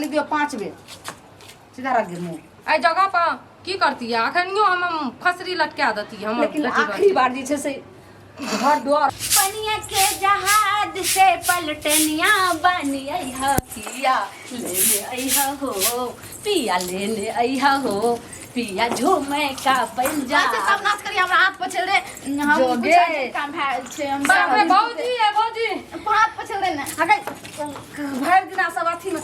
खाली दियौ 5 बेर सीधा रख दे मुँह। एहि जगह पर की करतियै अखनियो हम फसरी लटका देतियै हमर लेकिन बेटी आखिरी बार जे छै से घर द्वार पनिया के जहाज से पलटनिया बनी अइहा पिया ले ले अइहा हो पिया ले ले अइहा हो पिया झूमे का पंजा। अच्छा सब नाच करी हमरा हाथ पछल रे हम जोगे। कुछ अर्जेंट काम भए छै हम बाप रे भौजी ए भौजी हाथ पछल रे ने अगर भरि दिना सब अथी में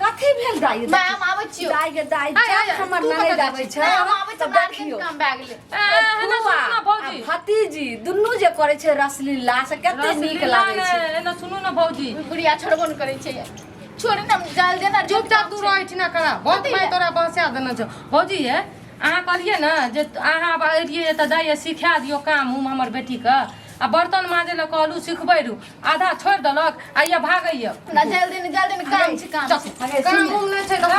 कथी भेल दाई? माय हम आबै छियौ। दाई के दाई आय, आय, जब हमर तू ननैद कतऽ आबै छै नहि, हम आबै तऽ छियौ, हमरा अर्जेंट देखियौ काम भए गेलै। ए, एना फुआ सुनू ने भौजी। आ भतीजी दुनू जे करै छै रसलीला से कते नीक रसलीला लागै छै। ने, एना सुनू ने भौजी। गुड़िया छोड़बो ने करै छै छोड़ ने जल देना। चुपचाप तू रहै छी ना करा बहुत कथी माय लए? तोरा बहसा देने छौ। भौजी ये अहाँ कहलियै ने जे अहाँ आब एलियै तऽ दाइ सिखा दियौ काम उम हमर बेटीके आ बर्तन माँजै लए कहलहुँ सिखबै रहू आधा छोड़ि देलक आ ये भागैया। ना जल्दी ने जल्दी ने काम छै काम छै। अगे, काम सुन। उम नहि छै तऽ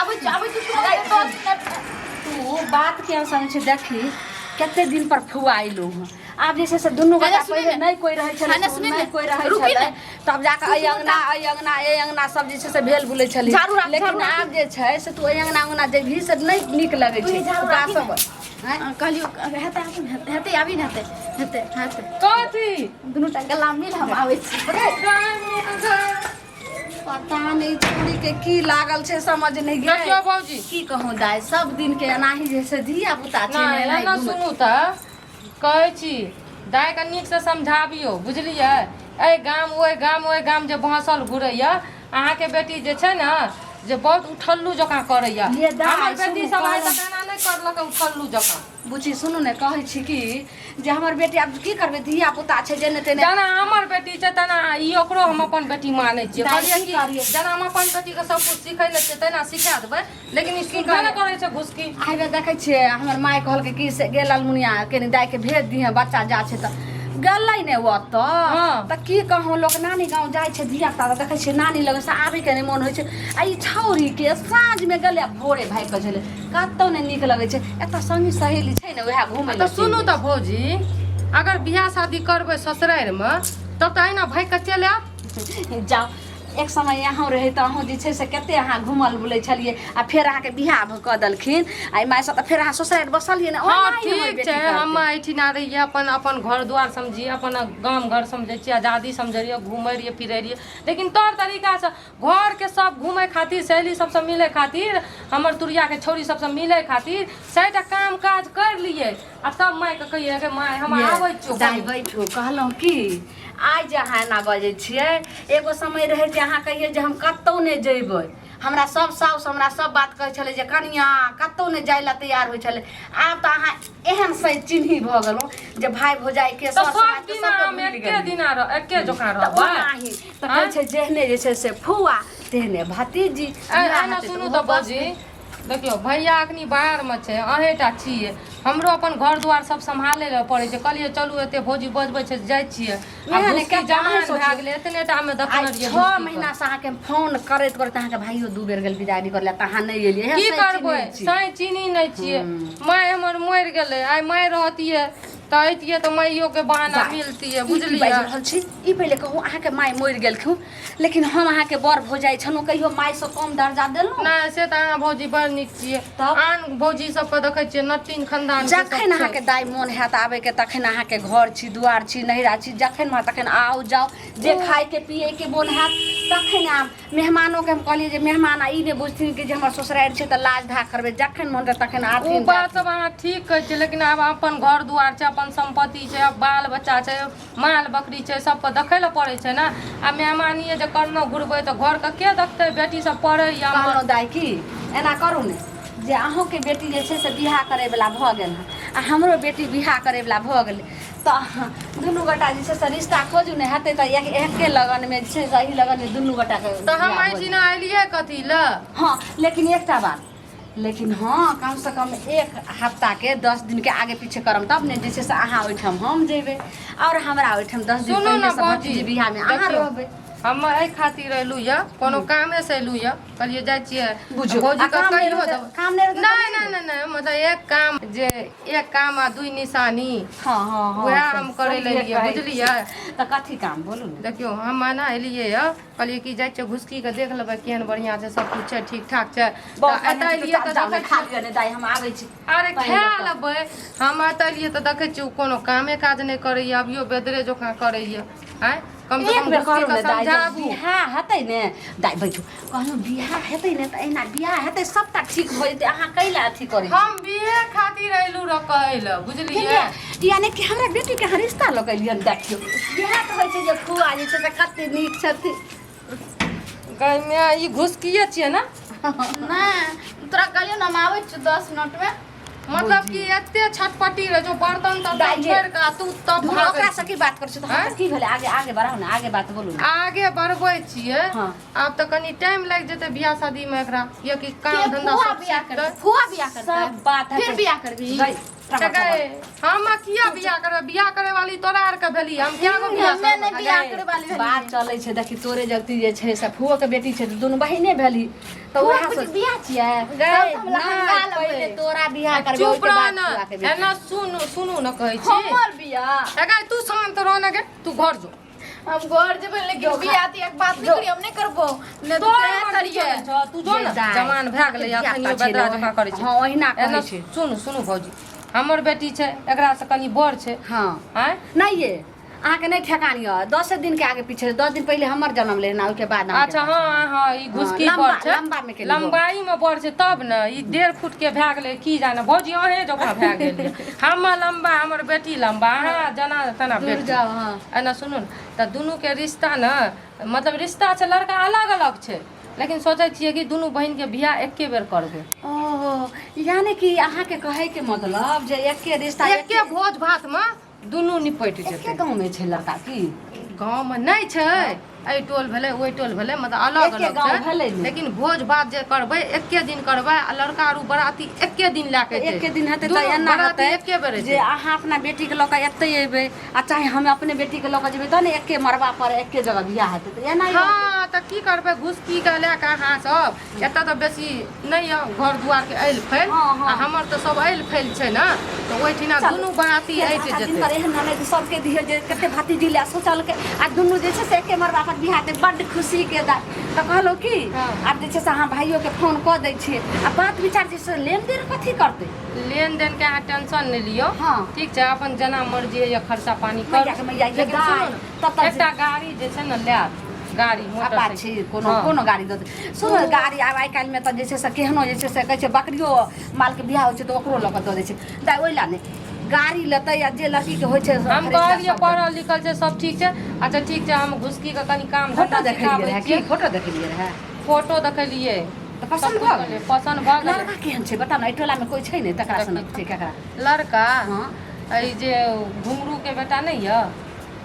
आबै छी आबै छी तुरंत 10 मिनट। तू बात के समझ छै देखी कते दिन पर फुआ अयलहुँ हँ। आब जे छै से दुनू गोटा हने सुनी पहिले ने। नहि कोइ रहै छलै हने सुनी नहि ने। कोइ रहै रुकी छलै ने। तब जाकऽ एहि अङ्गना एहि अङ्गना एहि अङ्गना सब जे छै से भेल बुलै छलै। झाड़ू राख, लेकिन झाड़ू राख। आब जे छै से तू एहि अङ्गना अङ्गना जेबही से नहि नीक लगै तू छै ई झाड़ू ओकरा राखी सब ने। आँय? कहलियौ हेतै हेतै आबी ने हेतै हेतै हेतै। कथी? दुनू टा गला मिल हम आबै छी। पता नहि छौड़ी के की लागल छै समझ नहि गेल। देखियौ भौजी। की कहूँ दाइ सब दिन के एनाही जे छै धिया पुता छै ने नहि एनाही एना घुमै। सुनू तऽ कहै छी दाइके नीकसँ समझाबियौ बुझलियै एहि गाम ओहि गाम ओहि गाम जे भसल घुरैया अहाँके बेटी जे छै ने जे बहुत उठल्लू जकाँ करैया। ये दाइ, हमर बेटी सुनू, सब आइ कहलहुँ। तक एना नहि करलक उठल्लू जकाँ। बुच्ची सुनू ने कहै छी कि जे हमर बेटी आब की करबै धिया पुता छै जेने तेने। जेना हमर बेटी छै तेना ई ओकरो हम अपन बेटी मानै छियै। दाइ, कहलियै की कि करियै? जेना हम अपन बेटीके सब किछु सिखैले छियै तेना सिखा देबै लेकिन ई सुनबे नहि करै छै घुसकी। आइ देखै छियै हमर माय कहलकै कि से गेल अलमुनिया कनि दाइके भेज दिहे बच्चा जा छै तऽ गेलै ने ओतऽ। तऽ की कहूँ लोक नानी गाँव जाइ छै धिया पुता तऽ देखै छियै नानी लग से आबैके नहि मोन होइ छै आ ई छौड़ीके साँझमे गेलै आ भोरे भागि कऽ छलै कतहु नहि नीक लगै छै एतऽ सङ्गी सहेली छै ने उएह घुमै तऽ सुनू तऽ भौजी अगर बियाह शादी करबै ससुरारिमे तब तऽ अहिना भागि कऽ चलि आयब। जाउ एक समय अहूँ रहै तऽ अहूँ जे छै से कते अहाँ घुमल बुलै छलियै आ फेर अहाँके बियाह कऽ देलखिन आ माय सब तऽ फेर अहाँ ससुरारि बसलियै ने। हँ ओनाही हमर ठीक बेटी छै। करतै। हम एहिठिना रहियै अपन अपन घर दुआर समझियै अपन गाम घर समझै छियै आजादी समझै रहियै घुमै रहियै फिरै रहियै लेकिन तौर तरीकासँ घरके सब घुमै खातिर सहेली सबसँ मिलै खातिर हमर तुरियाके छौड़ी सबसँ मिलै खातिर सएटा काम काज करि लियै आ तब मायके कहियै गे माय हम ये, आबै छियौ दाइ कनि। बैठू कहलहुँ की आइ जे अहाँ एना बजै छियै एगो समय रहै जे अहाँ कहियै जे हम कतहु नहि जेबै हमरा सब साउस हमरा सब बात कहै छलै जे कनिया कतहु नहि जाइ लए तैयार होइ छलै आब तऽ अहाँ एहन सही चिन्ही भऽ गेलहुँ जे भाय भौजाइके तऽ सर सब समाजके दिना सबके हम भूलि एके गेलियै। दिना रह एके जकाँ तऽ रहबै। ओनाही तऽ कहै छै जेहने जे छै से फुआ तेहने भतीजी। एना बियाह हेतै तऽ सुनू ओहो तऽ भौजी बसतै। देखियौ भैया अखनी बाहरमे छै अहेँटा छियै हमरो अपन घर दुआर सब सम्हालै लए पड़ै छै कहलियै चलू एते भौजी बजबै छै जाइ छियै आ वएह ने, घुसकी कते अहाँ जमान भए सोचियौ। गेलै एतने टामे आइ देखने रहियै 6 घुसकी महीना से अहाँके हम फोन करैत करैत अहाँके भाइयो 2 बेर गेल विदाई करै लए तऽ अहाँ नहि एलियै। की एहन सही करबै चिन्है छी। साँइ चीनी नहि छियै माय हमर मरि गेलै आइ माय रहतियै तऽ अइतियै तऽ माइयोके बहाना जा, मिलतियै ई की बुझलियै। बाजि रहल छी ई पहिले कहू अहाँके माय मरि गेलखिन लेकिन हम अहाँके बड़ भौजाइ छलहुँ कहियो मायसँ कम दर्जा देलहुँ? नहि से तऽ अहाँ भौजी बड़ नीक छियै। तब? आन भौजी सबके देखै छियै नटीन खानदान के सब जखन छै। अहाँके दाइ मोन हैत आबैके तखन अहाँके घर छी दुआर छी नैहरा छी जखन मन तखन आउ जाउ जे खायके पियैके मोन हैत तखन आब मेहमानोके हम कहलियै जे मेहमान आ ई नहि बुझथिन कि जे हमर ससुरारि छै तऽ लाज धाक करबै जखन मोन हेतै तखन ओ आथिन बात जाथिन। सब अहाँ ठीक कहै छियै लेकिन आब अपन घर दुआर छै अपन सम्पत्ति छै आब बाल बच्चा छै माल बकरी छै सबके देखै लए पड़ै छै ने आ मेहमानिए जे करनो घुरबै तऽ घरके के देखतै बेटी सब पढ़ैया हमर। कहलहुँ दाइ की एना करू ने जे अहूँके बेटी जे छै से बियाह करैवला भऽ गेल हँ आ हमरो बेटी बियाह करैवला भऽ गेलै तऽ दुनू गोटा जे छै से रिश्ता खोजू ने हेतै तऽ एक एके लगनमे जे छै से एही लगनमे दुनू गोटाके तऽ हम बियाह भऽ एहिठिना एलियै कथी लए? हँ लेकिन एकटा बात लेकिन हँ कमसँ कम एक हफ्ताके 10 दिनके आगे पीछे करम तब ने जे छै से अहाँ ओहिठाम हम जेबै आओर हमरा ओहिठाम 10 दिन सुनू ने पहिलेसँ भौजी भतीजी बियाहमे अहाँ देखियौ रहबै। हम एहि खातिर एलहुँ यऽ कोनो कामे से एलहुँ यऽ कहलियै जाइ छियै बुझियौ भौजी आ के काम नहि कहियो रहतै देबै। काम नहि रहतै तऽ नहि नहि नहि नहि नहि मतलब एक काम जे एक काम आ दुइ निशानी हँ हँ हँ उएह से हम करै लए सहिए एलियै कहै बुझलियै। छी। तऽ कथी काम बोलू ने? देखियौ हम एना एलियै यऽ कहलियै कि जाइ छियै घुसकी के देख लेबै केहन बढ़िआँ छै सब किछु छै ठीक ठाक छै बहुत तऽ एतऽ बढ़िआँ छै, एलियै तू तऽ चल, देखै खा लिअ ने दाइ हम आबै छी अरे पानि खा लऽ कऽ। लेबै हम एतऽ एलियै तऽ देखै छियै ओ कोनो कामे काज नहि करैए अभियो बेदरे जकाँ करैए आँय कम से एक कम बेर घुसकी कहलहुँ के ने दाइ जब समझाबू बियाह हेतै ने दाइ बैठू कहलहुँ बियाह हेतै ने तऽ एहिना बियाह हेतै सबटा ठीक भऽ जेतै अहाँ कैला अथी करै छी? हम बिहे खातिर अयलू रह कहै लए बुझलियै केलियै? यानी कि हमरा बेटीके अहाँ रिश्ता लऽ कऽ एलियन देखियौ इएह तऽ होइ छै जे फुआ जे छै से कते नीक छथिन गै माय ई घुसकिए छियै ने नहि तोरा कहलियौ ने हम आबै छियौ 10 मिनटमे। मतलब कि एते छटपटी रहे जो बर्तन तर्तन दाइ गे। छोड़ि कऽ आ तू तब धुर, भागै ओकरा से की बात करै छी तऽ आँय? की भेलै? आगे आगे बढ़ाउ ने, आगे बात बोलू ने। आगे बढ़बै छियै। हाँ। आब तऽ कनि टाइम लागि जेतै बियाह शादीमे एकरा, किएकि काम के धंधा फुआ सब बियाह सीखतै। करतै? फुआ बियाह करतै? सब बात फिर हेतै। बियाह करबी? गई, तऽ गै, हम किया बियाह करबै? बियाह करे वाली तोरा आर के भेली, हम किया गो बियाह हमे करबै? नहि बियाह करे वाली भेलियै। बात चलै छै, देखी तोरे जगती जे छै से फुओ के बेटी छै तऽ दुनू बहिने भेली तऽ फुआ उएह के सोच बियाह छियै? गै, तब तऽ हम लहंगा नहि, लेबै। पहिले तोरा बियाह करबै, चुप ओहिके रह बाद ने। फुआ के बेटी। एना सुनू सुनू ने कहै छी। हमर बियाह? ए गै, तू शान्त रह ने गे, तू घर जो। हम घर जेबै, लेकिन बियाह तियाह के बात नहि करियै, हम नहि करबो ने। तोरा तोरा मर्जी करियै। चलै छौ, तू जो ने। दाइ, जवान भए गेलै, धियापुता अखनियो छै बेदरा ने, जकाँ करै छै। हँ, ओहिना कहै एना छै। सुनू सुनू भौजी, हमर बेटी छै, एकरा से कनि बड़ छै। हँ। आँय? नहि ये, अहाँके नहि ठेकान यऽ, 10 दिन के आगे पीछे, 10 दिन पहिले हमर जन्म लेना, ओहिके बाद अहाँके। अच्छा, हँ हँ, ई घुसकी लम्बा- बड़ छै। लम्बा मे केली। लम्बाई मे बड़ छै तब ने ई 1.5 फुट के भए गेलै। की जाने भौजी, अहें जकाँ भए गेल। हमर लम्बा, हमर बेटी लम्बा, अहाँ जेना तेना दूर बेटी। जाउ, हँ। एना सुनू ने, तऽ दुनूके रिश्ता ने, मतलब रिश्ता छै, लड़का अलग अलग छै, लेकिन सोचै छियै कि दुनू बहिनके बियाह एके बेर करबै। ओहो, यानी कि अहाँके कहैके मतलब जे एके रिश्ता एके भोज भातमे दुनू निपटि एके जेतै। गाँवमे छै लड़का की? गाँवमे नहि छै, एहि टोल भेलै, ओहि टोल भेलै, मतलब अलग एके अलग गाँव छै। भेलै ने। लेकिन भोज भात जे करबै, एके दिन करबै आ लड़का आरू बराती एके दिन लए के एके दिन हेतै दुनू तऽ एना बराती हेतै एके बेर जे हेतै। अहाँ अपना बेटीके लऽ कऽ एतै अयबै आ चाहे हम अपने बेटीके लऽ कऽ जेबै, तऽ ने एके मड़बा पर एके जगह बियाह हेतै, तऽ एना ही होतै। हँ, तऽ की करबै, घुसकी के लए कऽ अहाँ सब एतऽ तऽ बेसी नहि यऽ घर दुआरके ऐल फैल। हँ, हँ। आ हमर तऽ सब ऐल फैल छै ने, तऽ ओहिठिना चलू। दुनू बराती ऐट अच्छा, जेतै। जिनकर एहन ननैद सबके दिहे जे कते भतीजी लए सोचलकै आ दुनू जे छै से एके मड़बा पर बियाह हेतै, बड्ड खुशीके दाय। तऽ कहलहुँ की, हँ। आब जे छै से अहाँ भाइयोके फोन कऽ दै छियै आ बात विचार जे से लेनदेन कथी करतै? लेन देन के अहाँ टेंशन नहि लियौ। हँ। ठीक छै, अपन जेना मर्जी होइए खर्चा पानी मैया करू। के मैया, ये लेकिन दाय, सुनू ने, तब तक एकटा गाड़ी जे छै ने लायब, गाड़ी अपाची मोटरसाइकिल। कोनो हँ। कोनो गाड़ी दऽ दे। सुन, गाड़ी आब आइ काल्हिमे तऽ जे छै से केहनो जे छै से कहै छै, बकरियो मालके बियाह होइ छै तऽ ओकरो लऽ कऽ दऽ दै छै। दाइ, ओहि लए नहि गाड़ी लेतै आ जे लड़कीके होइ छै हम खरीद कऽ कहलियै सब। पढ़ल लिखल छै, सब ठीक छै। अच्छा ठीक छै, हम घुसकी के कनि काम फोटो धंधा देखेलियै सिखाबै रहए की? छियै। फोटो देखेलियै रहए? फोटो देखेलियै। तऽ पसन्द सब भऽ कुछ गेलै? पसन्द भऽ गेलै। लड़का केहन छै बताउ ने, एहि टोलामे कोइ छै नहि तकरा सनक छै केकरा? लड़का? हँ। ई जे घुंघरू के बेटा नहि यऽ,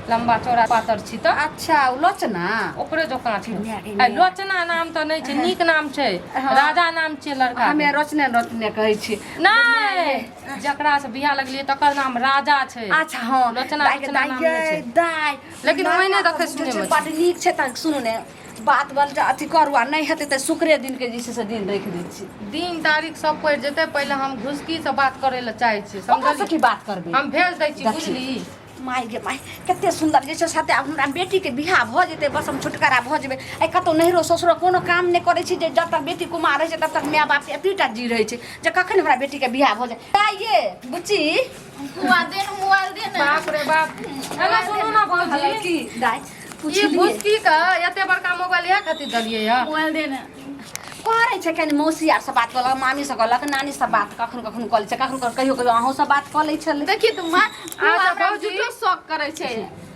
लम्बा चौड़ा पातर छी तऽ। अच्छा, ओ लोचना? ओकरे जकाँ छै। माय गे आ माय। लोचना नाम तऽ नहि छै, नीक नाम छै। हँ। राजा नाम छै लड़का के। हमे रोचने रोचने कहै छियै। नहि, जकरा से बियाह लगलियै तकर नाम राजा छै। अच्छा, हँ। लोचना दाइ के लोचना दाइ नाम गे, नहि छै। दाइ लेकिन लड़का ओहिने तऽ देखै बुझै सुनैमे छै, छै। बड्ड नीक छै। तऽ सुनू ने, बात बल अथी करू आ नहि हेतै तऽ शुक्रे दिनके जे छै से दिन राखि दै छी। दिन तारीख सब पड़ि जेतै, पहिले हम घुसकी से बात करै लए चाहै छियै। ओकरा से समझलियै? की बात करबै? हम भेज दै छी। देखी। बुझली? माय गे माय, कते सुन्दर जे छै सते। आब हमरा बेटीके बियाह भऽ जेतै, बस हम छुटकारा भऽ जेबै। आइ कतहु नैहरो ससुरो कोनो काम नहि करै छी जे जब तक बेटी कुमार रहै छै तब तक माय बापके एतबीटा जी रहै छै जे कखन हमरा बेटीके बियाह भऽ जाय। दाइ ये, बुच्ची। फुआ, दे ने मोबाइल, दे ने। बाप रे बाप, एना सुनू ने भौजी। की दाइ? ई पुछलियै। घुसकी के एते बड़का मोबाइल इएह खातिर देलियै यऽ? मोबाइल दे ने। करै छै कनि मौसी आर से बात कहलक, मामी से कहलक, नानी से बात कखन कखन कऽ लै छै, कखन कखन कहियो कहियो अहूँ से बात कऽ लै छलै। देखी तू माँ, फुआ अच्छा, हमरा भौजी। झूठो शौक करै छै।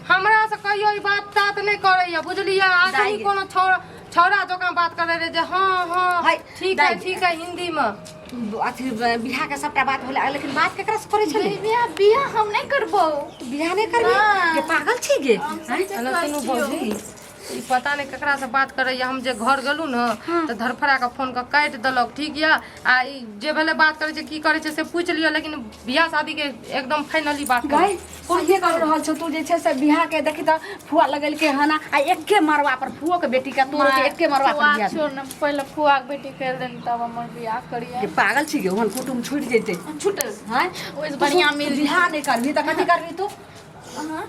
हमरा से कहियो ई बात तात नहि करैया, बुझलियै? दाइ आखनी गे। कोनो छौड़ा छौड़ा जकाँ बात करै रहै जे हँ हँ हाय, ठीक है दाइ। ठीक है, हिंदी मे। अथी बियाह के सबटा बात भेलै, लेकिन बात केकरा से करै छलै? बियाह बियाह हम नहि करबो। तू बियाह नहि करबी? नहि। गे, पागल छी गे? हम सच्चे एना कहै सुनू छियौ। भौजी, ई पता नहि ककरा से बात करैया। हम जे घर गेलहुँ ने तऽ धरफड़ा के फोन के काटि देलक। ठीक यऽ, आ ई जे भेलै बात करै छै, की करै छै से पूछि लिअ, लेकिन बियाह शादी के एकदम फाइनली बात करू। गई, सहिए कर रहल छौ तू। जे छै से बियाह के देखी तऽ फुआ लगेलकै हन आ एके मरवा पर फुओ के बेटी के तोरो के एके मरवा पर फुआ बियाह। छोड़ ने, पहिले फुआ के बेटी कर देन तब हमर बियाह करिए। गे, पागल छी गे? ओहन कुटुम छुटि जेतै। छुटल। हैं? ओहिसँ बढ़िआँ मिल बियाह नहि करबी तऽ कथी करबी तू? हाँ।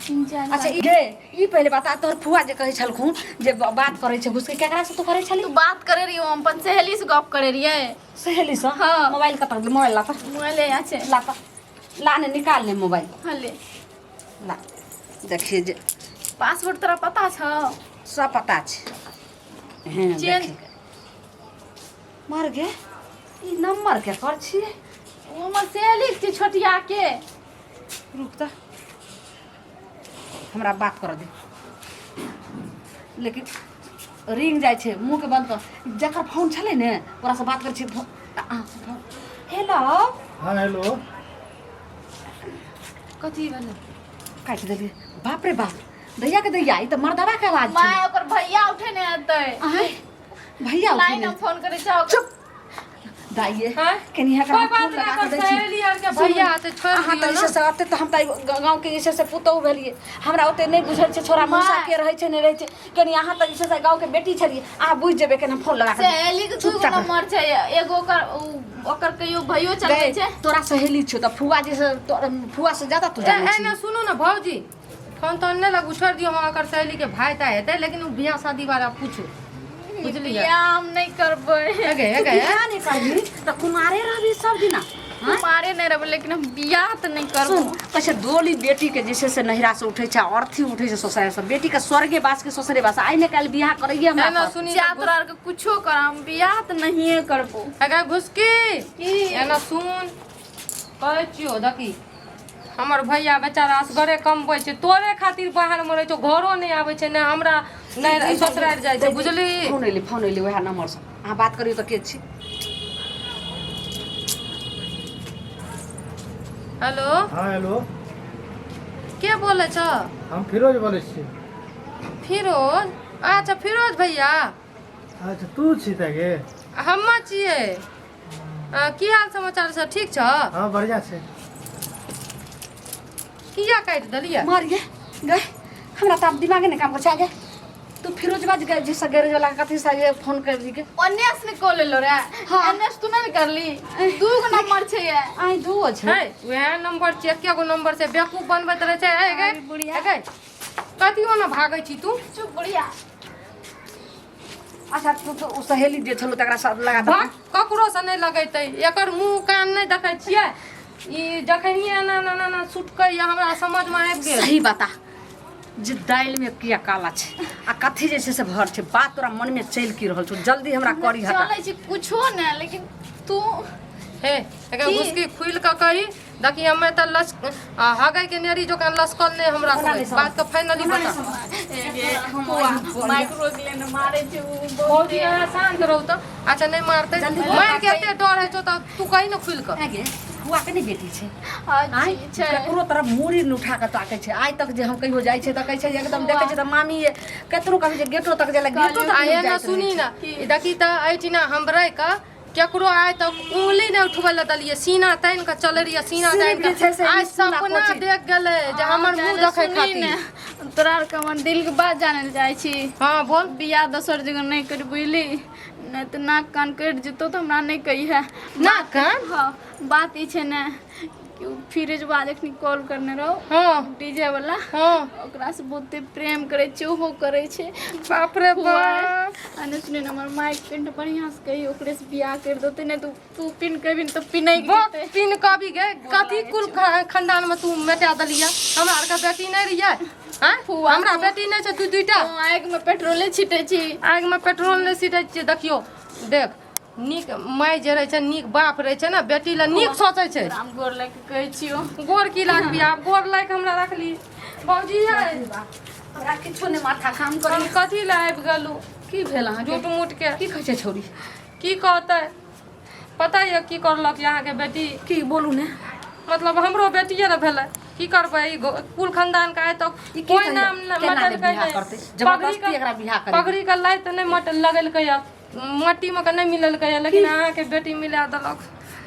तीन चार अच्छा ई गे ई पहिले बता तोहर फुआ जे कहै छलखुन जे बात करै छै घुस के केकरा से तू करै छली तू बात करे रहियो हम अपन सहेली से गप करे रहियै। सहेली से? हाँ। मोबाइल कतऽ गेलै? मोबाइल ला तऽ। मोबाइल यहाँ छै। ला तऽ, ला ने, निकाल ने मोबाइल। हाँ ले। ला देखिए जे पासवर्ड तोरा पता छौ? सब पता छै। हँ। चेंज देखी मर गे, ई नंबर के कर छियै? ओ हमर सहेली के छै छोटिया के। रुक तऽ, हमरा बात कर दे। लेकिन रिंग जाइ छै, मुँहके बंद कर। जकर फोन छलै ने ओकरासँ बात करै छियै। हेलो। हाँ हेलो। कथी भेलै? काटि देलियै। बाप रे बाप, दैया के दैया, ई तऽ मर्दबा के आवाज छै। माय, ओकर भैया उठे ने हेतै। आँय भैया लाइन उठेने हम फोन करै छौ। चुप दाइये। हाँ? कनी एकरा कोई हम बात फोन नहि, लगा ओकर कऽ दै छी। सहेली आरके भैया हेतै, छोड़ि अहाँ दियौ तऽ ने। जे छै से ओते तऽ हम तऽ गाँवके जे छै से पुतोहु भेलियै, हमरा ओते नहि बुझल छै छोरा मौसा के रहै छै नहि रहै छै। कनी अहाँ तऽ जे छै से गाँवके बेटी छलियै, अहाँ बुझि जेबै। कनी हम फोन लगा कऽ सहेली के दू गो चुपचाप। नंबर छै, एगो ओकर ओकर कहियो भैयो चलबै गै, छै। तोरा सहेली छौ तऽ फुआ जे से फुआ से ज्यादा तू जानै ए छी। ने सुनू ने भौजी, फोन तोन नहि लगू, छोड़ि दियौ। हँ, ओकर सहेलीके भाय ताय हेतै, लेकिन ओ बियाह शादी बारे पूछू, बुझलियै? बियाह हम नहि करबै। अगे तू अगे बियाह नहि करबही तऽ कुमारे रहबही सब दिना? कुमारे नहि रहबै, लेकिन हम बियाह तऽ नहि करबो। सुन, कहै छै डोली बेटी के जे छै से नहिरा से उठै छै, अर्थी उठै छै ससुराल से। बेटी के स्वर्गे वास के ससुरे वास। आइ ने काल्हि बियाह करैये हमरा एना पर। सुनी जा तोरा आरके कुछो कर, हम बियाह तऽ नहिए करबो। अगे घुसकी। की? एना सुन, कहै छियौ, देखी हमर भैया बेचारा असगरे कमबै छै, तोरे खातिर बाहर मे रहै छौ, घरो नहि आबै छै, नहि हमरा नहि ससुरारि जाइ छै, बुझली? फोन एलै, फोन एलै उएह नंबर से। अहाँ बात करियौ तऽ के छी। हेलो। हाँ हेलो। के बोलै छ? हम फिरोज बोलै छी। फिरोज? अच्छा फिरोज भैया। अच्छा तू छी तके? हम्मा छियै। की हाल समाचार सब ठीक छ? हाँ बढ़िया छै। किया काटि देलियै? मर गे गए, हमरा तऽ आब दिमागे नहि काम करै छै। आगे तू फिरोजबा जे जे से गैरेज वाला के कथी से जे फोन कर दी के? ओन्ने से ने कॉल एलो रे। हाँ। एन्ने से तू नहि ने करली, दू गो नंबर छै ये। आइ दूओ छै। है वएह नंबर छै, एके गो नंबर छै, बेवकूफ बनबैत रहै छै। है गै। बुढ़िया। है गै, कथी ओना भागै छी तू? चुप बुढ़िया। अच्छा तू तो ओ सहेली जे छलो तकरा सब लगा दे। भाग, ककरो से नहि लगेतै। एकर मुँह कान नहि देखै छियै? ई जखनिये एना एना एना एना सुटकैया, हमरा समझमे आबि गेल। सही बता जे दालि में किया काला छै आ कथी जे छै से भर छै? बात तोरा मन में चलि की रहल छौ? जल्दी हमरा करी हटा। चलै छै कुछो ने, लेकिन तू हे एकर की? घुसकी खुलि कऽ कही। देखी, हमे तऽ लस आ हगै के नेरी जोकान लसकल नहि हमरा ओना नहि सब बात के फाइनली बता। माइक रोक लेने मारे छै उ भौजी बहुते। अहाँ शान्त रहू तऽ। अच्छा नहि मारतै। जल्दी बोल। मारि के एते डर होइ छौ तऽ तू कही ने खुलि कऽ। आगे फुआ के नहि बेटी छै? हाँ आँय? जी छै। ककरो तरफ मूड़ी नहि उठा कऽ ताकै छै आइ तक। जे हम कहियो जाइ छै तऽ कहै छै जे एकदम देखै छै तऽ मामी ये केतनो कभी जे गेटो तक जाइ गेटो तक आ नहि एना जाइत रहै सुनी छै। ने, ई देखी तऽ एहिठिना हम रहि कऽ केकरो आइ तक उंगली नहि उठबै लए देलियै, सीना तानि कऽ चलै रहियै, सीना सिर्फ तानि जे छै कऽ। से आइ ई सीना सपना कोची। देख गेलै जे हमर मुँह देखै सुनी खातिर। ने, तोरा आरके हमर दिल के बात जानै लए चाहै छी? हँ बोल। बियाह दोसर जगह नहि कर, बुझली? नहि तऽ नाक कान कटि जेतौ तऽ हमरा नहि कहिहे। नाक कान? हँ, बात ई छै ने कि उ फिरोजबा जखनी कॉल करने रहो, डीजे वाला, ओकरा से बहुते प्रेम करै छै, ओहो करै छै। बाप रे बाप। आ नहि सुनी ने, हमर माइक पिन बढ़िआँ से कही, ओकरे से बियाह करि देतै, नहि तऽ तू पिन कहबी ने तऽ पिनैक बक जेतै। पिन कभी गे, कथी कुल खानदान में तू मेटा देलिया? हमरा आरके बेटी नहि रहियै? आँय? फुआ हमरा बेटी नहि छै दू दूटा? तू आगिमे पेट्रोले छिटै छी। आगिमे पेट्रोल नहि छिटै छियै। देखियौ, देख, नीक माय जे रहै छै, नीक बाप रहै छै ने, बेटी लए नीक सोचै छै। हम गोर लागि कऽ कहै छियौ। गोर की लागबी? आब गोर लागि कऽ हमरा रखली भौजी है। हमरा किछो नहि माथा काम हम करी। कथी लए आबि गेलहुँ? की भेल अहाँके? झूठ मूठ के। की कहै छै छौड़ी? की कहतै? पता यऽ की करलक अहाँके बेटी? की बोलू ने। मतलब हमरो बेटिए ने भेलै, की करबै? ई कुल खानदान के आइ तक ई की कोई कहिया? नाम न केना नहि मटलकै बियाह नहि। करतै? पगड़ी जबरदस्ती के एकरा बियाह करेबै। पगड़ी के लाइत नहि मट लगेलकै यऽ, मट्टीमे के नहि मिललकै यऽ, लेकिन अहाँके बेटी मिला देलक।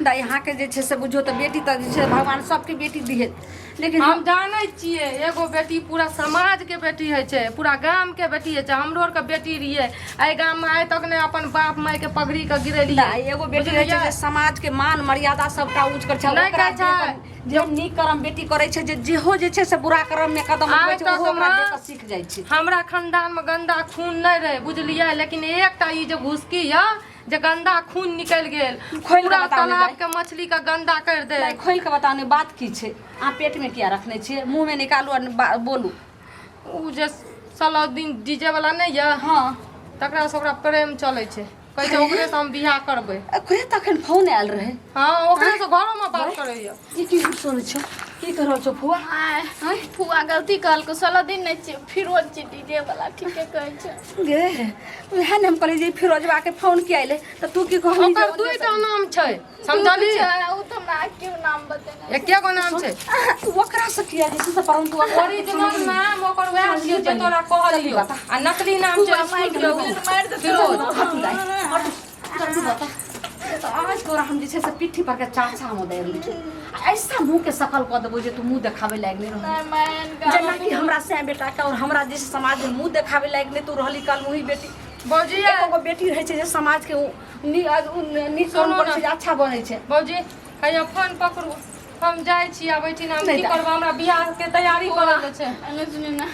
दाइ अहाँके जे छै से बुझियौ तऽ बेटी तऽ जे छै भगवान सबके बेटी दिहे लेकिन हम जानै छियै एगो बेटी पूरा समाजके बेटी होइ छै पूरा गामके बेटी होइ छै हमरो आरके बेटी रहियै एहि गाममे आइ तक नहि अपन बाप मायके पगड़ीके गिरेलियै दाइ एगो बेटी रहै छै जे समाजके मान मर्यादा सबटा ऊँच करै छै नहि ओकरा कहै छै। जे नीक कर्म बेटी करै छै जे जेहो जे छै से बुरा कर्ममे कदम उठबै आइ छै तक ओहो ओकरा माँ- देख कऽ सीख जाइ छै हमरा खानदानमे गन्दा खून नहि रहै बुझलियै लेकिन एकटा ई जे घुसकी यऽ जे गन्दा खून निकलि गेल खोलि कऽ पूरा बताउ ने तालाब दाइ। के मछली के गन्दा कर दे दाइ खोलि कऽ बताउ ने बात की छै अहाँ पेटमे किया रखने छियै मुँहमे निकालू आ बोलू उ जे सलाउद्दीन डीजे वाला नहि यऽ हँ तकरा से ओकरा प्रेम चलै छै कहै छै ओकरे से हम बियाह करबै ओकरे तखन फोन आयल रहै हँ ओकरे से घरो में बात करैया ई की सुनै छौ की कह रहल छौ फुआ आय फुआ गलती कहलको 16 दिन नहि छियै फिरोज छी डीजे वाला ठीके कहै छै गे उएह ने हम कहलियै जे फिरोजवा के फोन किया अयलै तऽ तू की कहली ओकर दुईटा नाम छै समझली उ तऽ हमरा केओ नाम बतेने एके गो नाम छै ओकरा से किया जे छै से परन्तु ओकरा ओरिजिनल नाम ओकर वएह छियै जे तोरा कहलियौ आ नकली नाम छै स्कूल के उ फिरोज हटू दाइ, हटू, तऽ आज तोरा हम जे छै से पिट्ठी पर के चाचा हम दे रहल छी आ ऐसा मुँह के शकल कऽ देबो जे तू मुँह देखाबै लायक नहि रहल नहि मैं जेनाकि हमरा से बेटा के और हमरा जे समाज में मुँह देखाबै लायक नहि तू रहली कल मुँही बेटी भौजी एगो गो बेटी रहै छै जे समाज के नीक काम सुनू करै ने। छै जे अच्छा बनै छै भौजी हैया फोन पकड़ू हम जाइ छी आब एहिठिन हम नहि की दाइ। करबै हमरा बियाह के तैयारी करऽ के छै एने सुनी ना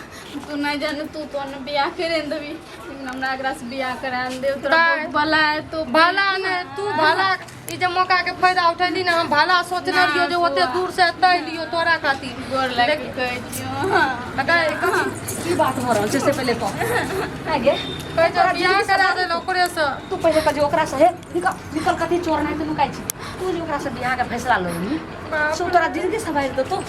तू नहीं जाने तू तो ने बियाह करे ने देबी लेकिन हमरा एकरा से बियाह करा ने देब तोरा दाइ। बहुत भला है तो भला ने तू भला ई जे मौका के फायदा उठेली ने हम भला सोचने रहियो जे ओते दूर से एतऽ एलियो तोरा खातिर गोर लागि के कहै छियौ हाँ। तऽ कथी की बात भऽ रहल छै से पहिले कह आगे कहै छै बियाह करा देल ओकरे से तू पहिले कह जे ओकरा से हे निकल निकल कथी चोर नहीं तो नुकाइ छी तू जे ओकरा से बियाह के फैसला लऽ से ओ तोरा जिंदगी संभालि देतौ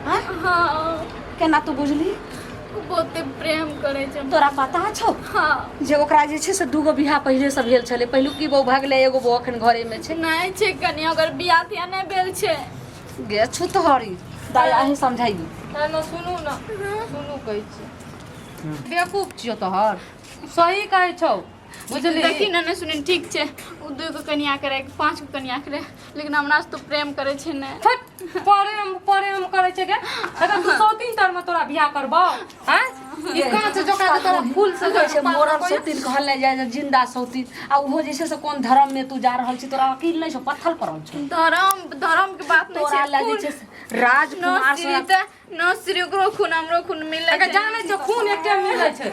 हाँ हाँ केना तू बुझली ओ बहुते प्रेम करै छै तोरा पता छौ हाँ जे ओकरा जे छै से दूगो बियाह पहिले से भेल छलै पहिलुकी बहू भागलै एगो बहू एखन घरेमे छै नहि छै कनिया ओकर बियाह तियाह नहि भेल छै गे छुतहरी दाइ अहीं समझाइयो ना ना सुनू ना सुनू कहै छी बेवकूफ छियौ तोहर सही कहै छौ बुझली देखी ने नहि सुनी ठीक छै ओ दू गो कनिया करे पाँच गो कनिया करे लेकिन हमरा से तो प्रेम करे छै ने हट, प्रेम प्रेम करै छै गे अगर तू सौतीन तर में तोरा बियाह करबौ हैं ई कांच जोका के तोरा फूल से कहै छै मरल सौतीन कहल नहि जाइ छै जिंदा सौतीन आ ओहो जे छै से कोन धर्म में तू जा रहल छी तोरा अकील नहि छौ पत्थर पड़ल छौ धर्म धर्म के बात नहीं तोरा छै लए जे छै से राजकुमार नो श्री तऽ नो श्री ओकरो खून हमरो खून मिलै अगर जानै छै खून एके मिलै छै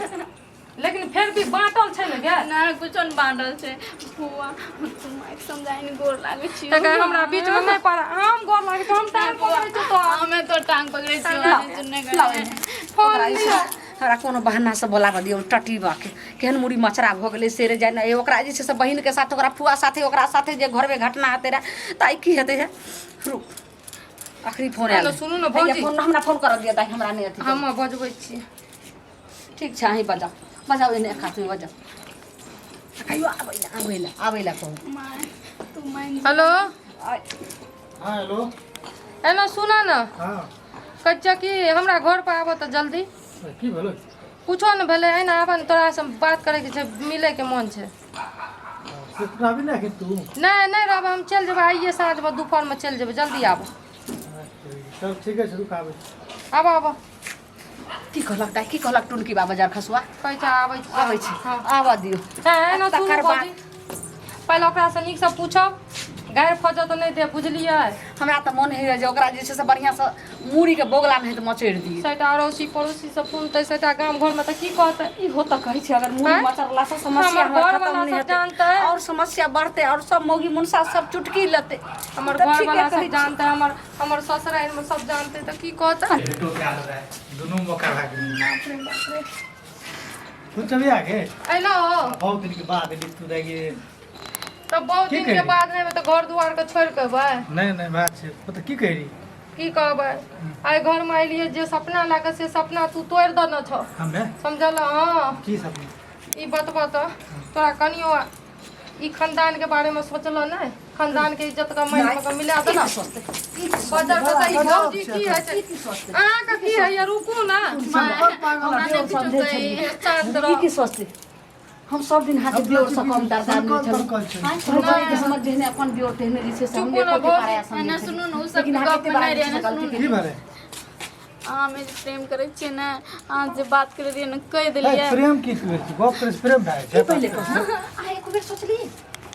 लेकिन फिर भी बाँटल छै ने गे ना कुछो ने बाँटल छै फुआ तू माइक समझाइ ने गोर लागै छी तकर हमरा बीच में नहि पड़ा हम गोर लागै छै हम टांग पकड़ै छी तो हमे तो टांग पकड़ै छी नहि लाओ करे एने। फोन ओकरा जे लिअ छै हमरा कोनो बहानासँ बोलाबऽ दियौ टटीबाके केहन मुड़ी मचरा भऽ गेलै सेरे जाइ ने ओकरा जे छै से बहिनके साथ ओकरा फुआ साथे ओकरा साथे जे घरमे घटना हेतै रहए तऽ आइ की हेतै हे रुक अखनी फोन आयल हेलो, सुनू ने भौजी। हैया फोन हमरा फोन करऽ दिअ दाइ हमरा नहि अथी हम बजबै छी ठीक छै अहीं बजाउ बजाउ एने एक हाथमे बजाउ कहियो आबै लए आबै लए आबै लए कहू माय तू मान हेलो हाँ हेलो एना सुना ने हाँ कहै छियै कि हमरा घर पर आबऽ तऽ जल्दी की भेलै कुछो ने भेलै एना आबऽ ने तोरासँ बात करैके छै मिलैके मन छै से तू आबी ने अखन तू नहि नहि रहबै हम चलि जेबै आइए साँझमे दुपहरमे चलि जेबै जल्दी आबऽ चल ठीके छै रुक आबै छी। आबऽ आबऽ की कहलक दाइ की कहलक टुनकी बाबा जार खसुआ कहै छै आबै छी आबै छै हँ आबऽ दियौ हँ एना सुनू तकर बाद भौजी पहिले ओकरासँ नीकसँ पूछब गारि फजऽ तऽ नहि देब बुझलियै हमरा तऽ मोन होइए जे ओकरा जे छै से बढ़िआँसँ मूड़ीके बोगला नहि तऽ मचोड़ि दियै सैटा अड़ोसी पड़ोसी सब सुनतै सैटा गाम घरमे तऽ की कहतै इहो तऽ कहै छै अगर मूड़ी आँय? मचरलासँ समस्या हमर हमर घरवला खतम नहि सब हेतै जानतै। आओर समस्या बढ़तै आओर सब मौगी मुनसा सब चुटकी लेतै हमर तऽ ठीके घरवला कहै सब छी। जानतै हमर हमर ससुरारिमे सब जानतै तऽ की कहतै भेटो कए लेबै दुनू मौका भए गेल तू चली आगे अयलो बहुत दिन के बाद एली तू दाइ गे तऽ बहुत की दिन के कही? बाद नहि एबै तऽ घर दुआरके छोड़ि कऽ एबै नहि नहि बात छै पता की कहि रही की कहबै आइ घरमे एलियै जे सपना लए कऽ से सपना तू तोड़ि देने छौ हमे समझल हँ की सपना ई बतबऽ तऽ तोरा कनियो ई खानदानके बारेमे सोचलऽ नहि खानदानके इज्जत के मानि कऽ मिला देलक बजर के तऽ ई भौजी की होइ छै अहाँके की होइए रुकू ने हमरा नहि किछो कही शान्त ई रह की सोचतै हम सब दिन हाथ हम दियोर से कम दर्दा सनकल नहीं तनकल छै। छलहुँ। हम कहै हमर जेहने अपन दियोर तेहने जे छै से हम चुपू ने एको के भौजी। पराया समझै एना छलियै। सुनू ने, ओ सब लेकिन अहाँ गप कते नहि बड़ा रहै, जे छै से एना गलती सुनू ने। की भेलै? अहाँ हमे जे प्रेम करै छियै ने, अहाँ जे बात करै रहियै ने, कहि हे, देलियै। प्रेम की करै छी? गप करै छी, प्रेम भए जाइ की पहिले छै। कहू अहाँ एक बेर सोचलियै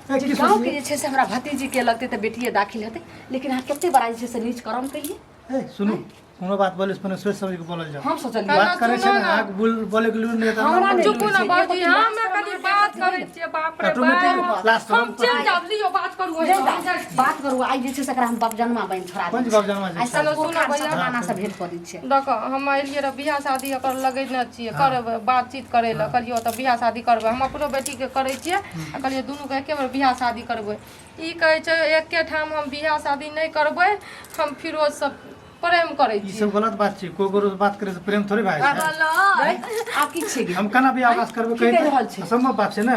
हे, जे की गाँवके सोचलियै? जे छै से हमरा भतीजीके लगतै तऽ बेटिए दाखिल हेतै, लेकिन अहाँ कते बड़ा जे छै से नीच कर्म केलियै। हे, सुनू, कोनो बात बोले से पहिने सोचि समझि के बोलल जाउ। हम सोचलियै बात करै छै सुनू ने, ने। अहाँके बोल बोले के लूर नहि तऽ हमरा नहि चुपू ने छै। भौजी, एगो हम कनि बात करै छियै। बाप रे ऑटोमेटिक बाप, लास्ट हम चलि जायब। लियौ, बात करू। जाउ दा, बात करू। आइ जे छै से एकरा हम बपजनमा बनि छोड़ा कोन दै चीज बपजनमा आइ छै? सब सुनू पुरखा भैया। सब नाना से भेंट करै छियै। देखो, हम एलियै रह बियाह शादी एकर लगेने छियै करबै, बातचीत करै लए। कहलियै ओतऽ बियाह शादी करबै, हम अपनो बेटीके करै छियै आ कहलियै दुनूके एके बेर बियाह शादी करबै। ई कहै छै एके ठाम हम बियाह शादी नहि करबै, हम फिरोजसँ प्रेम करै ई छी। सब गलत बात छै। कोइ गोरो से बात करे से प्रेम थोड़े भए जाइ छै। आब की छियै गे? हम केना बियाह वास करबै? की कहि रहल छै? असम्भव बात छै ने।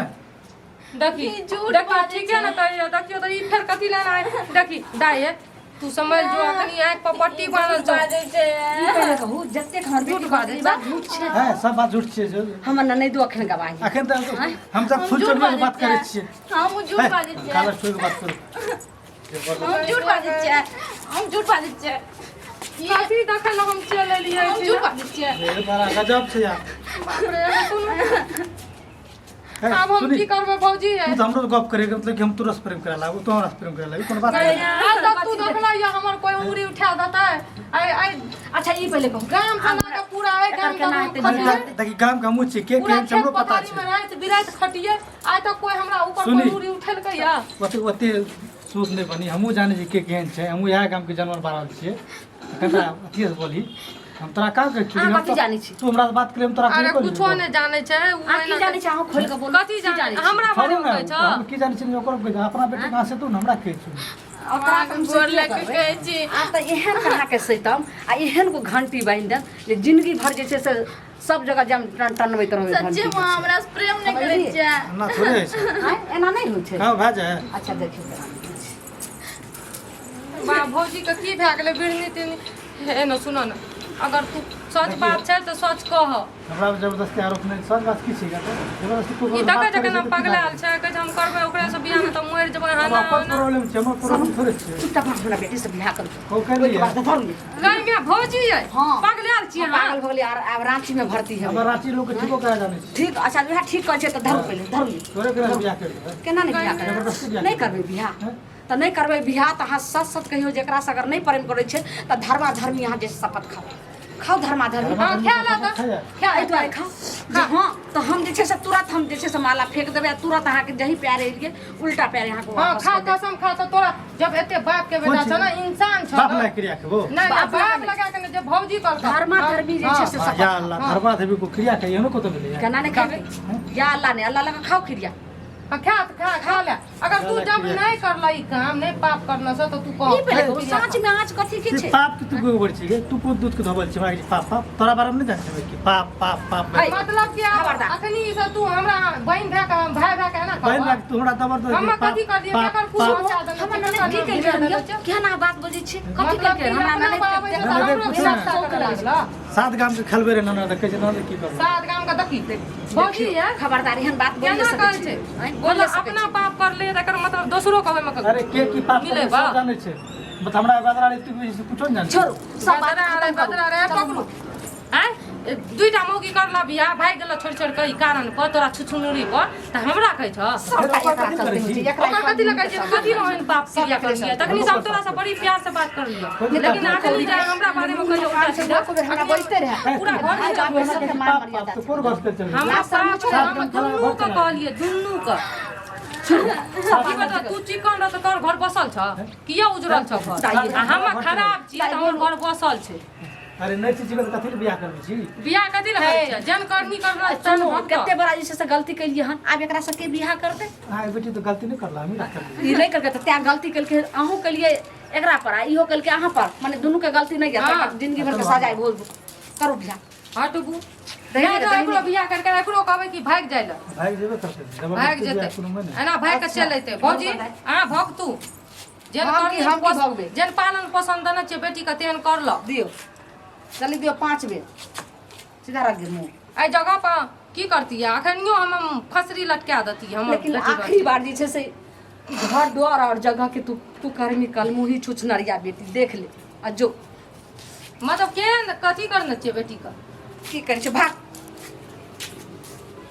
देखी, ई झूठ देखी, बाजै ठीके ने कहैया। देखियौ तऽ ई फेर कथी लेना है। देखी दाइ, हे, तू समझ जो, कनी आँखि पर पट्टी बान्हल छौ। बाजै छै। ई पहिले कहू, जतेक हमर बेटी झूठ बाजै ई बात झूठ छै। है, सब बात झूठ छै जो। हमर ननैदो अखन गवाही। अखन तऽ हम सब हम फुल झूठ चोरी बाजै बात करै छियै। छियै। हम झूठ है, बाजै छियै। कागज छोड़ि के बात करू। हम झूठ बाजै छियै, हम झूठ बाजै छियै। कथी देखै लए हम चलि एलियै? हम झूठ बाजै छियै। ये बड़ा गजब छै यार। बाप रे, सुनू। है, आब हम सुनी, की करबै भौजी? तू तऽ हमरो गप करे के मतलब कि हम तोरा से प्रेम करे लागू, तू हमरा से प्रेम करे लागू, कोनो बात नहीं। आइ तक तू देखला या हमर कोई उंगली उठा देतै? आइ आइ अच्छा, ई पहिले कहू, गाम से लऽ कऽ पूरा एहि एकर गाम केना तक हम हेतै? खटियै। देखी, गाम के हमहूँ छियै, के पूरा केहन छै खेत हमरो पता पथारी छै। मे राति बिराति खटियै, आइ तक कोई हमरा ऊपर सुनी। कोई उंगली उठेलकै या? ओते ओते सोच नहि बनी। हमहूँ जानै छियै के केहन छै। हमहूँ इएह गामके जानवर बारल छियै। कनिटा अथिए से बोलही। हम तोरा का कहै छियौ? अहाँ हम कथी जानै छी? तू हमरा से बात करे, हम तोरा अरे, कहियो कुछो नहि जानै छै उ। अहाँ की जानै छी? अहाँ खोलि कऽ बोलू। कथी जानै हमरा छोड़ू बारे मे ने। कहै छौ? हम की जानै छियै ओकर कहै छै। अपना बेटी कहाँ से तू ने हमरा कहै छौ? ओकरा तऽ हम गोर सैतिये लग के करबै। कहै छी। आ तऽ एहन अहाँके सैतम आ एहन गो घंटी बान्हि देब जे जिंदगी भर जे छै से सब जगह जाम टन टनबैत रहबै सच्चे घंटी। माँ हमरा से प्रेम नहि करै समझलियै? छै। एना थोड़े होइ छै। आँय, एना नहि होइ छै। कहाँ भए जाइ? अच्छा, देखियौ केना होइ छै। बा, भौजीके की भए गेलै? बिरनी तिरनी हे ने। सुनऽ ने, अगर तू सच बात छै तऽ सच कह। हमरा पर जबरदस्ती आरोप नहि। सच बात की छै? जबरदस्ती कोइ ई बात देखै छै करै केना छै तऽ की पगलायल छै। कहै छै हम करबै ओकरे से बियाह, नहि तऽ मरि जेबै। अब हना अपन प्रॉब्लम छै, हमर प्रॉब्लम थोड़े छै। चुपचाप हमरा बेटी से बियाह करू। को कर ओहिके लियै। बाद धरू। गई में भौजी यै। हाँ। पगलायल छियै हम अहाँ। पागल भऽ गेलियै आर आब राँची में भर्ती हेबै। हमर राँची लोग के ठीको करा जानै छै। ठीक, अच्छा, उएह ठीक कहै छै तऽ धरू, पहिले धरू। तोरे केना बियाह कर देबै? केना नहि बियाह जबरदस्ती करबै? बियाह नहि करबै बियाह तऽ नहि करबै बियाह। तऽ अहाँ सच सच कहियौ, जेकरासँ अगर नहि प्रेम करै छै तऽ धर्मा धर्मी अहाँ जे शपथ खाउ, खाउ धर्मा धर्मी। हाँ, खा ला तऽ। खा। एहि दुआरे खाउ जे हाँ तऽ हम जे छै से तुरंत हम जे छै से माला फेंक देबै आ तुरंत अहाँके जही प्यारे एलियै उल्टा प्यारे अहाँके हाँ, वापस खा। कऽ देब। कसम खा तऽ तोरा जब एते बाप के बेटा कोन छ ने, इंसान छ बाप ने। लायक क्रिया के वो नहीं नहीं, बाप बाप लगा के ने जे भौजी करतौ। धर्मा धर्मी जे छै से हाँ, शपथ या खाउ। अल्लाह, धर्मा धर्मी को क्रिया के एहनो कतौ मिलैया? केना नहि खेबै? या अल्लाह नहि, अल्लाह लगा खाउ खिरिया। हाँ, खा तऽ खा, खा ले। अगर तू जब नहीं करला ई काम, नहीं पाप करना छ तऽ तू कह। ई पहिले कहू, साँच में आँच कथी के ई छै? पाप के तू गोबर छी गे? तू कोन दूध के धोबल छी हमरा कहै छी पाप पाप? तोरा बारे मे नहि जानै छी कि पाप पाप पाप। है। मतलब कि आब खबरदार। अखनी ई सब तू हमरा बहिन भए के, भाय भए के एना बहिन कहबह? लाग तू हमरा जबरदस्ती हम पाप कथी कर दिए? पाप केकर कुछ पाप। पहुंचा देने हमर छै, ननद केकर की नाम केलकै? गिरा देने यौ? छै? केना बात बजै छी? कथी मतलब केलकै कि हमरा अपना ननद? बाप आबै छै तऽ ननद हमरो पूछू ने। सस्ता करऽ लागल। सात गाम के खलबे रे ननद कहै छै, ननद की करबै? सात गाम के देखी भौजी है। खबरदार, एहन बात बोल केना सकै कहै छी? छै? आँय, बोल, बोल सकै अपना पाप कर ले, तकर मतलब दोसरो कहबै मे अरे, के की पाप मिले करे बा। सब जानै छै। बस हमरा बदरा रे तू कुछो नहि जानै छै। छोड़ू, सब बात बदरा रे, खत्म करू। बदरा रे, चलू। पकड़ू। आँय, दुइटा मौगी करला बियाह, भागि गेल छोड़ि छोड़ि कऽ ई कारण पर, तोरा छुछुनुरी पर, तऽ हमरा कहै छह? सबटा एकरा चलते होइ छै, एकरा। ओकर कथी लए कहै छै? कथी लए ओहन पाप क्रिया करलियै? तखनी से हम तोरा से बड़ी प्यार से बात करलियै, लेकिन अखनी जे हमरा बारे मे कहियो उल्टा सीधा एको बेर हमरा बजते रहए। पूरा घर आइ बाप रे, सबके मान पाप मर्यादा पाप तो कोन गप कर चल हमरा पाप छै, हम दुनू के कहलियै, दुनू के। की बता, तू चिकन रह तऽ तोहर घर बसल छ, किया उजरल छ घर? आ हम खराब छियै तऽ हमर घर बसल छै। अरे, नहि छी तऽ कथी लए बियाह करबै छी? बियाह कथी लए करै छियै? जन करनी करना तन सुनू, भक्त। कते बड़ा जे छै से गलती केलियै हन, आब एकरा सबके बियाह करतै? अहाँ बेटी तऽ गलती नहि करला, हमही करलियै। ई नहि केलकै तऽ तैं गलती केलकै। अहूँ केलियै एकरा पर आ इहो केलकै अहाँ पर, माने दुनू के गलती नहि गेल। हाँ। जिंदगी भर के सजाय भोग करू बियाह। हटबू। दही नहि ने, तऽ दही एकरो ने। बियाह करके एकरो कहबै कि भागि जाइ लए। भागि जेबे करतै, भागि जबरदस्ती जेतै। बियाह कोनो मे नहि। एना भागि के चलि अयतै। भौजी, अहाँ भगतू। जेहन हम की- करनी हम की भगबै? जेहन पालन पोषण देने छियै बेटीके तेहन कर लऽ। दियौ, चलि दियौ, 5 बेर सीधा रख दियौ मुँह। एहि जगह पर की करतियै अखनियो हम फसरी लटका देतियै हमर लेकिन बेटी आखिरी बार जे छै से घर द्वार और जगह के तू तू कर्मी कलमुही छुछनरिया बेटी देख ले आ जो मतलब केहन कथी करने छियै बेटीके की करै छै भाग।